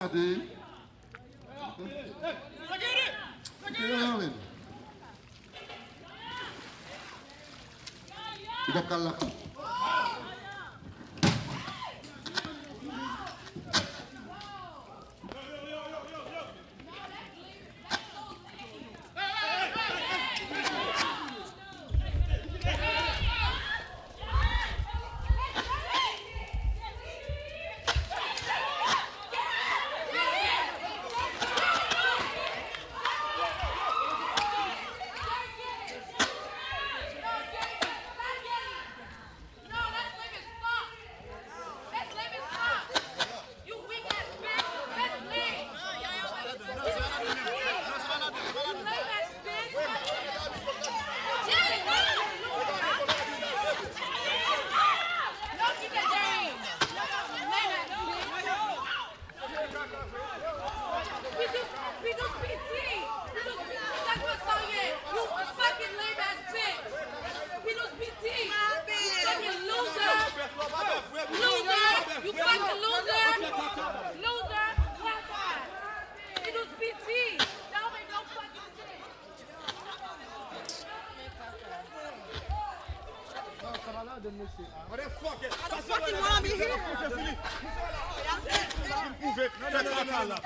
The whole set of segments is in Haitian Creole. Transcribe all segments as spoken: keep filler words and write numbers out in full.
Gade. Gade, men. Li p ap ka lakay. No, that's lame as fuck. That's lame as fuck. You weak ass bitch. That's lame. You lame ass bitch. Jay, no. No, keep that down. Lame ass bitch. Pidous, Pidous piti. Pidous piti, that's what song ye. You fucking lame ass bitch. Pidous piti. You fucking loser. Loser. You fucking loser. Loser. Pidous piti. That don't make no fucking sense. Motherfucker! Sa se wè la, la pwouve, fè kaka la.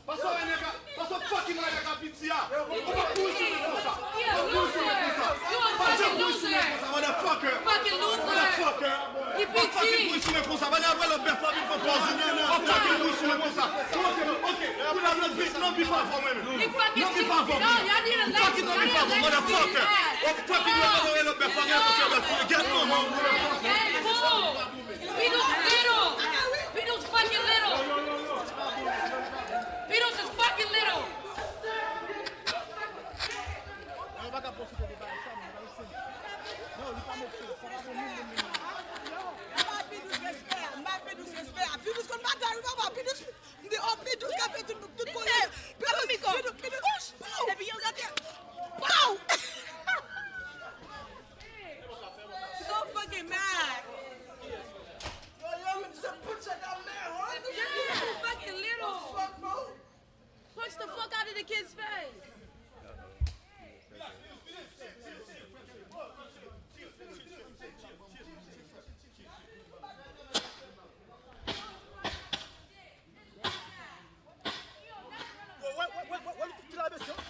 Pase w wè nèg la, pase w fucking wè nèg la piti a. Ou p ap mouri sou men konsa. Ou p ap mouri sou men konsa. Ou p ap janm mouri sou men konsa, motherfucker. Motherfucker. Ou p ap fucking mouri sou men konsa. Bann ap wè lòt bèf la vin pran pòz ou. Ou p ap fucking mouri sou men konsa. Ok, ok. Ou la nan bif, nan bif avè w mwen menm. Nan bif avè w mwen. Ou fucking nan bif avè w, motherfucker. Ou p ap fucking wè lòt bèf la vin pran pòz ou. Gèt manman w. Pidous little. Pidous fucking little. Pidous is fucking little. M ba Pidous respè, m ba Pidous respè. Pidous konn batay wi papa, Pidous, m di, oh, Pidous ka fè tout, tout koze. Pidous, Pidous, Pidous. Pow! Pow! So fucking mad. Yo, yo, men se punch a mè, ho. Yeah, fucking little. Fuck, bro. Punch the fuck out of the kid's face. Wè, wè, wè, wè, wè, ki la, mesye.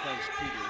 French Peter.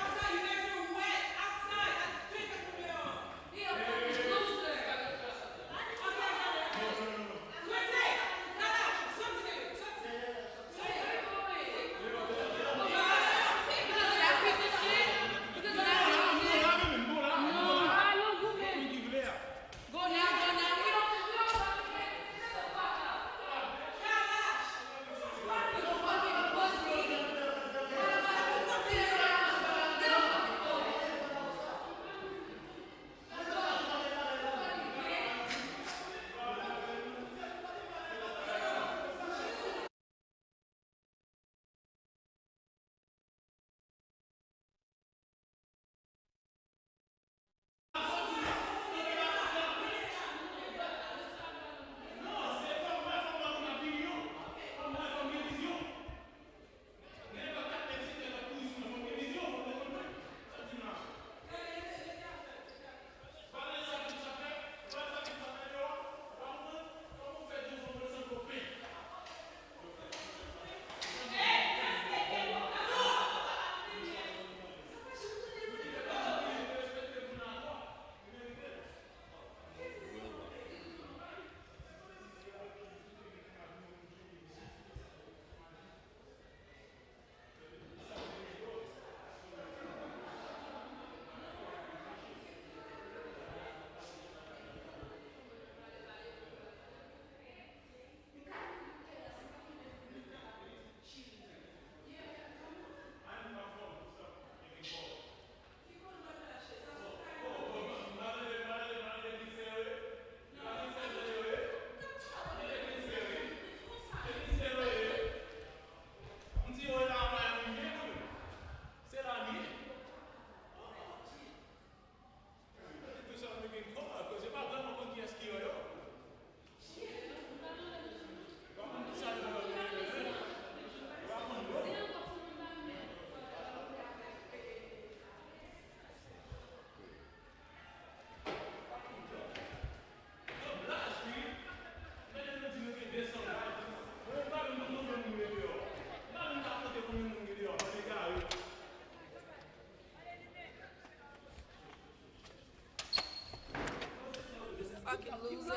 Fucking loser.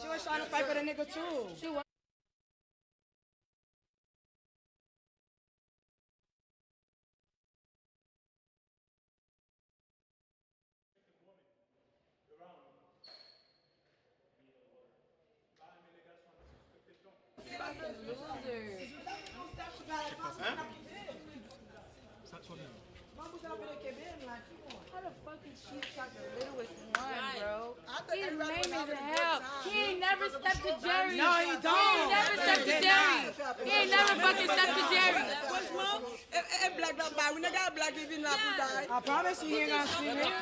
She was trying to fight for the nigga too. Fucking loser. How the fuck is she like the littlest one, bro? His name is Hell. He ain't never stepped to Jerry. No, he don't. He ain't never stepped to Jerry. He ain't never fucking stepped to Jerry. Franchman, e, e, e blag la bay. We nigga blag li vin la pou bay. I promise you he ain't gonna scream it.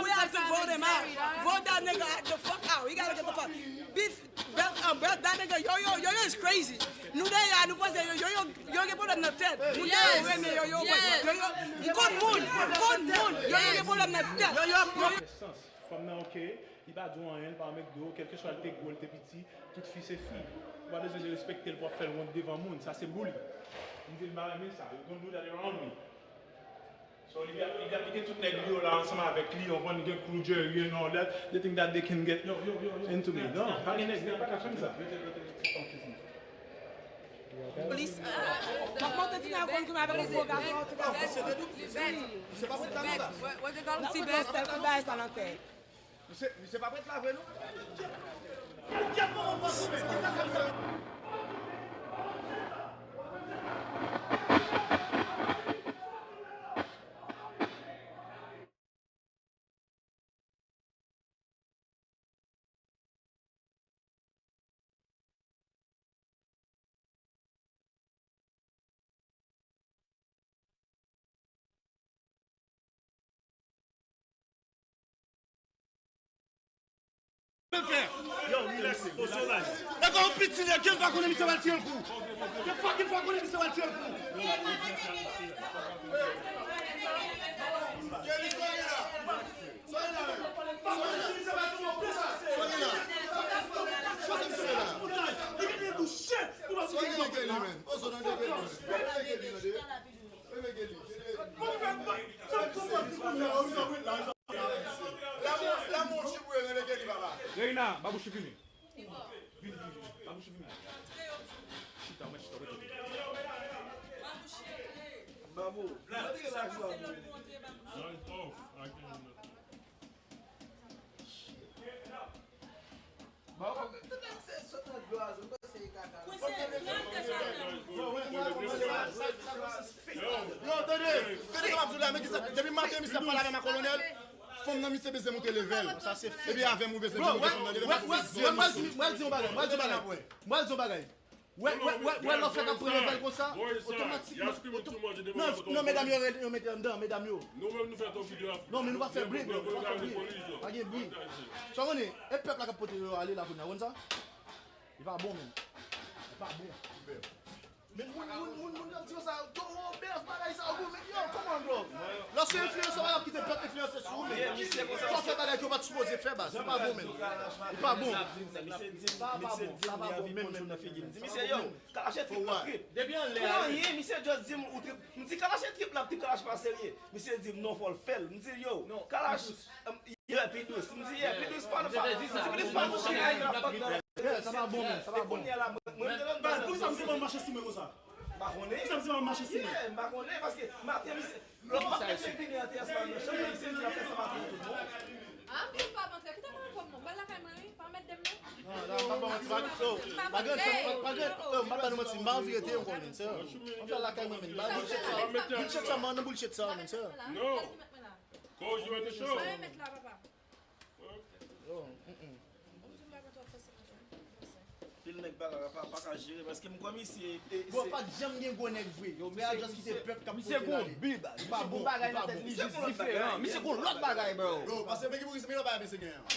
We have to vote him out. Vote that nigga the fuck out. He gotta get the fuck. Beef, belt, um, belt, that nigga, yo, yo, yo, yo is crazy. Nou deyò, nou panse yo, yo, yo, yo gen pwoblèm nan tèt. Moun deyò renmen yo, yo, yo, yo, m konn moun, m konn moun, yo, yo gen pwoblèm nan tèt. Yo, yo, yo, yo. Sans. Fanm nan oke, li pa di w anyen, li pa anmègde w, kèlkeswa li te gwo, li te piti, tout fi se fi. Ou pa bezwen respekte l pou w ap fè l wont devan moun, sa se boul. M di l m pa renmen sa, you don't do that around me. So, li, li aplike tout nèg li yo la ansanm avèk li, yon bann gen crew Jerry and all that. They think that they can get into me. Non, pa gen nèg, nèg pa ka fè m sa. Plis. M ap monte ti nèg konn kounye avèk yon gwo gason an, ti gason. Ti bèt. Ti bèt sa nan tèt. Misye, misye pa prèt la vre non. Kèt manman w pa goumen. Yo, relax, fo sovaj. E kon yon piti nèg, ke l pa konnen misye pral tire l kou. Ke fucking pa konnen misye pral tire l kou. Soyez là, soyez là, soyez là. Reina, Babouche vini. Vini, vini, vini. Babouche vini. Chita, mwen chita, mwen chita. Bravo. Mwen te gen laj la. No, it's off. I can't do nothing. Bon, tout moun se sot nan dlo a, zòn. Yo, tande, tande sa m ap di w la, men kisa, depi maten misye ap pale avè m ak kolonèl, fanm nan misye bezwen moute level. Epi avè m ou bezwen moute fanm nan level. Mwen di yon bagay, mwen di yon bagay, mwen di yon bagay. Wè, wè, wè, wè, lè w fè k ap pran level konsa, otomatikman, non, non, medam yo, yo mete anndan, medam yo. Non, men nou pa fè bri, bro, nou pa fè bri. Pa gen bri. Sa w konnen, e pèp la k ap pote yo ale la kounye a, w konn sa? Li pa bon, menm. Li pa bon. Men moun, moun, moun, moun k ap di yo sa, yo, bèf bagay sa, yo, men yo, come on, bro. Lè w se enfliyansè, w ap kite pèp enfliyanse sou ou, men. Fò w fè bagay ke w pa t sipoze fè, baz. Li pa bon, menm. Li pa bon. Sa pa bon, sa pa bon, menm, menm, menm, menm. Misye, yo, Kalash e trip l ap trip. Depi anlè a, wi. Pou anyen, misye just di m ou trip. M di Kalash e trip l ap trip, Kalash pa serye. Misye di m non, fò l fè l. M di, yo, Kalash, um, yeah, pi dous. M di, yeah, pi dous pa nan, pa, m di, pi dous pa nan, yeah, sa pa bon, menm, sa pa bon. Epi kounye a la, mwen, mwen te nan. Ba, poukisa misye pa mache sou mwen konsa? M pa konnen. Poukisa misye pa mache sou mwen? Yeah, m pa konnen, paske maten, misye, lè w ap fè vini an te aspa nan chanm nan, misye di l ap fè sa maten tout bon. Ah, m di m p ap antre. Kite mwen antre non. M pral lakay mwen, wi. Pa mèt de m non. Non, non, m pa ba manti, pa, yo, pa gen, pa gen, yo, m pa ba nou manti, m pa anvi rete ankò, men, sè. M pral lakay mwen, men. Ba bullshit sa. Bullshit sa, man, nan bullshit sa, men, sè. Non. Koz yo te cho. Yo, mm, mm. Pil nèg pa ka, pa, pa ka jere, paske m kwè misye, e, bon, se pa t janm gen gwo nèg vre. Yo, men a just kite pèp k ap pote l ale. Misye gon bib, misye gon bagay nan tèt li jis diferan. Misye gon lòt bagay, bro. Bro, paske men ki pou misye, men lòt bagay misye gen an.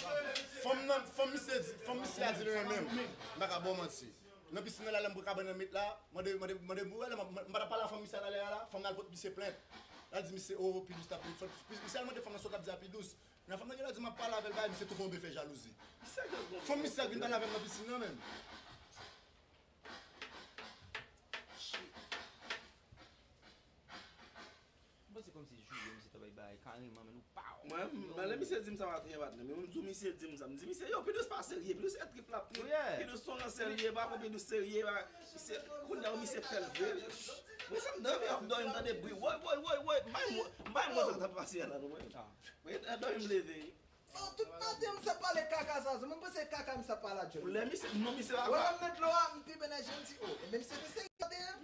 Fanm nan, fanm misye di, fanm misye a di l renmen m. M pa ka ba w manti. Nan pisin nan la, lè m pran kabann nan met la, mande, mande, mande, m pa t ap pale a fanm misye a talè a la, fanm nan al pot misye plent. L al di misye, oh, pi dous ta, misye al mande fanm nan sa w t ap di a pi dous. Nan fanm nan gen lè di m ap pale avè l, bagay, misye tou konbe fè jalouzi. Fanm misye a vin pale avè m nan pisin nan menm. Shit. Mwen se kòmsi jou yo, misye t ap bay bagay kareman, men nou pa wè. Mwen, mwen, lè misye di m sa maten, patnè, men mwen m di w, misye di m sa. M di misye, yo, pi dous pa serye, pi dous se trip l ap trip. Pi dous se yon ransè l ye, pa bon, pi dous serye, pa, misye, kounye a, misye fè l vre. Mwen, se m dòmi, m ap dòmi, m tande bri, woy, woy, woy, woy, m bay mwen, m bay mwen sa k t ap pase a la, non, mwen. Mwen, m dòmi, m leve. Oh, tout maten misye ap pale kaka sa, mwen panse kaka misye ap pale a Johnny. Lè misye, non, misye pa. Wè, m nan dlo a, m pipe nan je m, m di, oh, enben misye te serye maten an.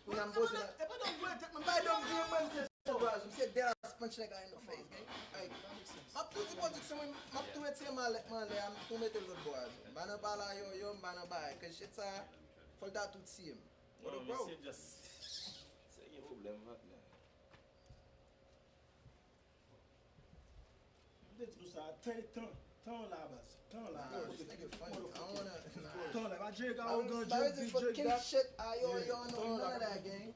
Kounye a m poze la. E pandan m voye tèt mwen, m bay dòm vire mwen, misye sovaz, misye dead ass punch nèg a in the face, gang. Like, m ap tou di pwodiksyon mwen, m ap tou retire malèt mwen anlè a, m tou mete l lòt bò a. M pa nan pale a yo, yo, m pa nan bagay, cause shit sa, fò l ta tou tiye m. What up, bro? Misye just, se gen pwoblèm, patnè. M te di nou sa, tan, tan, tan la, baz. Tan la. Yo, this nigga funny. I don't wanna, nah. Tan la. Pa Drake, awogan, Drake, Drake, Drake. Shit, I, yo, yo, no, none of that, gang.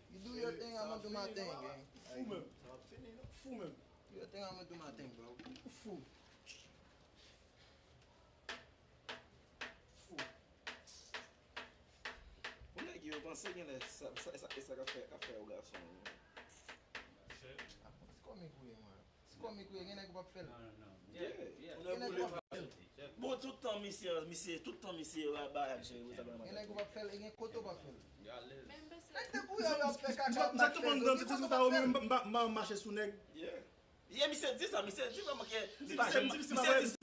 You do your thing, I'ma do my thing, gang. Fou menm. Fou menm. Do your thing, I'ma do my thing, bro. Fou. Fou. Pou nèg yo panse genlè sa, sa, sa, sa k ap fè, k ap fè yo gason. Se kòmik ou ye, mwen. Se kòmik ou ye, gen nèg ou p ap fè l. Gen nèg ou p ap fè l. Bon, tout tan misye, misye, tout tan misye yo la ba ak jere sa. Gen nèg ou p ap fè l, e gen kote ou p ap fè l. Nèg te kouri yo ap fè kaka, ap fè. M pa, m pa mache sou nèg. Yeah, misye di sa, misye di vrèman ke li pa janm, misye di,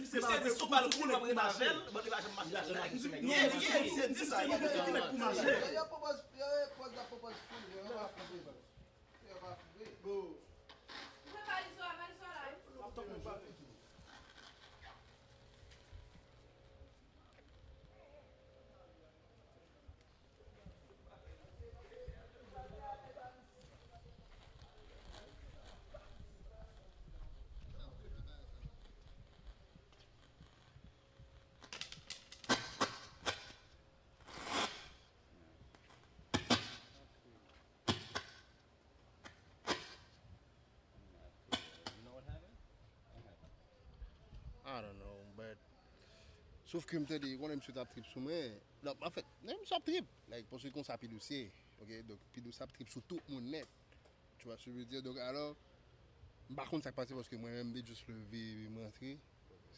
misye di si w pa l koul w ap ret avè l, bon, li pa janm mache sou nèg. Yeah, yeah, misye di sa. Yo, yo, pwopoz, yo, yo, pwopoz la, pwopoz fou, yo, yo pa fou vre, bro. Yo pa fou vre. Go. Ou fè valiz ou a, valiz ou a la, wi. M ap tann mwen pa fè tou. I don't know, but sof ke m tande, konnen misye t ap trip sou mwen. Non, anfèt, non, misye ap trip. Like, paske konsa P dous ye. Ok, donk P dous ap trip sou tout moun nèt. Tu vois ce que je veux dire? Donk, alò, m pa konn sa k pase paske mwen menm, m te just leve, m rantre.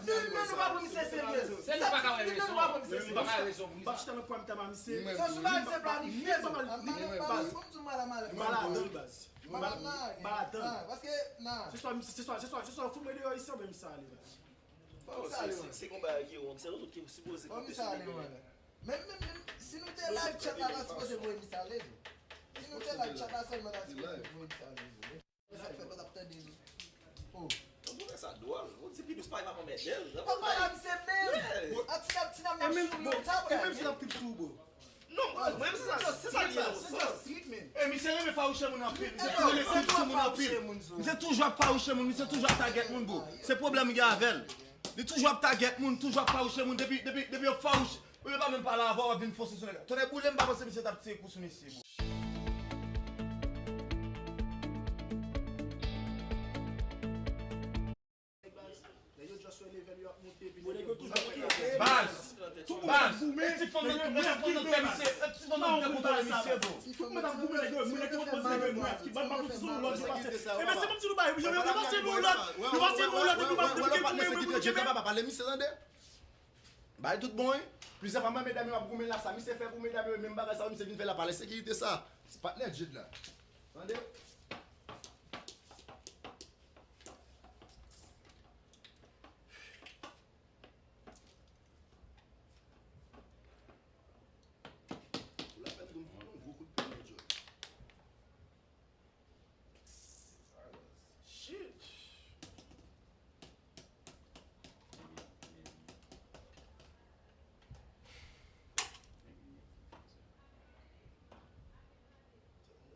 Anpil nan nou pa pran misye serye. Se nou pa ka wè rezon. Nou pa pran misye serye. M ap chita nan prime time a misye. Se sou baz se planifye. M pa nan baz. M pa ladan l, baz. M pa ladan l. Paske, nan. Se swa, se swa, se swa, se swa fout mwen deyò isi, oubyen misye ale, baz. Fò misye ale, wi. Se konba a ki wrong, se nou tout ki sipoze koute sou li. Menm, menm, menm, si nou te live chat la, ta sipoze voye misye ale, tou. Si nou te live chat la sèlman, ta sipoze voye misye ale, tou. Sa k fè pa t ap tande nou. Oh. Ou twouve sa dwòl? Ou di Pidous pa ap anmède l. Papa, la misye menm. Ap ti n ap ti n ap sou moun sa, e menm si l ap trip sou ou, bro. Non, bro, mwen se sa, se sa li ye nan yon sans. E misye renmen fawouche moun anpil. Misye toujou renmen trip sou moun anpil. Misye toujou ap fawouche moun, misye toujou ap tagèt moun, bro. Se pwoblèm m gen avè l. Li toujou ap tagèt moun, toujou ap fawouche moun. Depi, depi, depi yo fawouche, yo pa menm pale avè w, w ap vin fonse sou nèg la. Tonnè boule, m pa panse misye t ap tire kou sou mesye, bro. Nèg yo just wè level yo ap monte, epi nèg yo toujou ap monte. Baz, baz, e ti fanm nan, e ti fanm nan fè misye, e ti fanm nan fè kontwole misye, bro. Tout moun ap goumen nèg yo, moun nèg yo konn poze nèg yo, moun ap ki bat, bat pou sou lòt yo pase. Ebyen, se kòmsi nou bay, yo, yo pase nou lòt, yo pase nou lòt, epi nou ap goumen, goumen, goumen, goumen. Pale misye tande. Bay tout bon, wi. Plizyè fwa, mwen, medam yo ap goumen la, sa misye fè pou medam yo, menm bagay sa misye vin fè la, pale sekirite sa. Se patnè Jid la. Tande? Ou la fè m tou, m fout yon gwo kout pye nan djòl. Shit.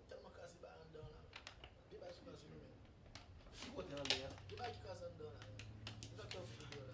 Tèlman kraze bagay anndan la. De bagay ki kraze nou menm. Ki kote anndan an? De bagay ki kraze anndan la. Sa k fè w fè videyo la?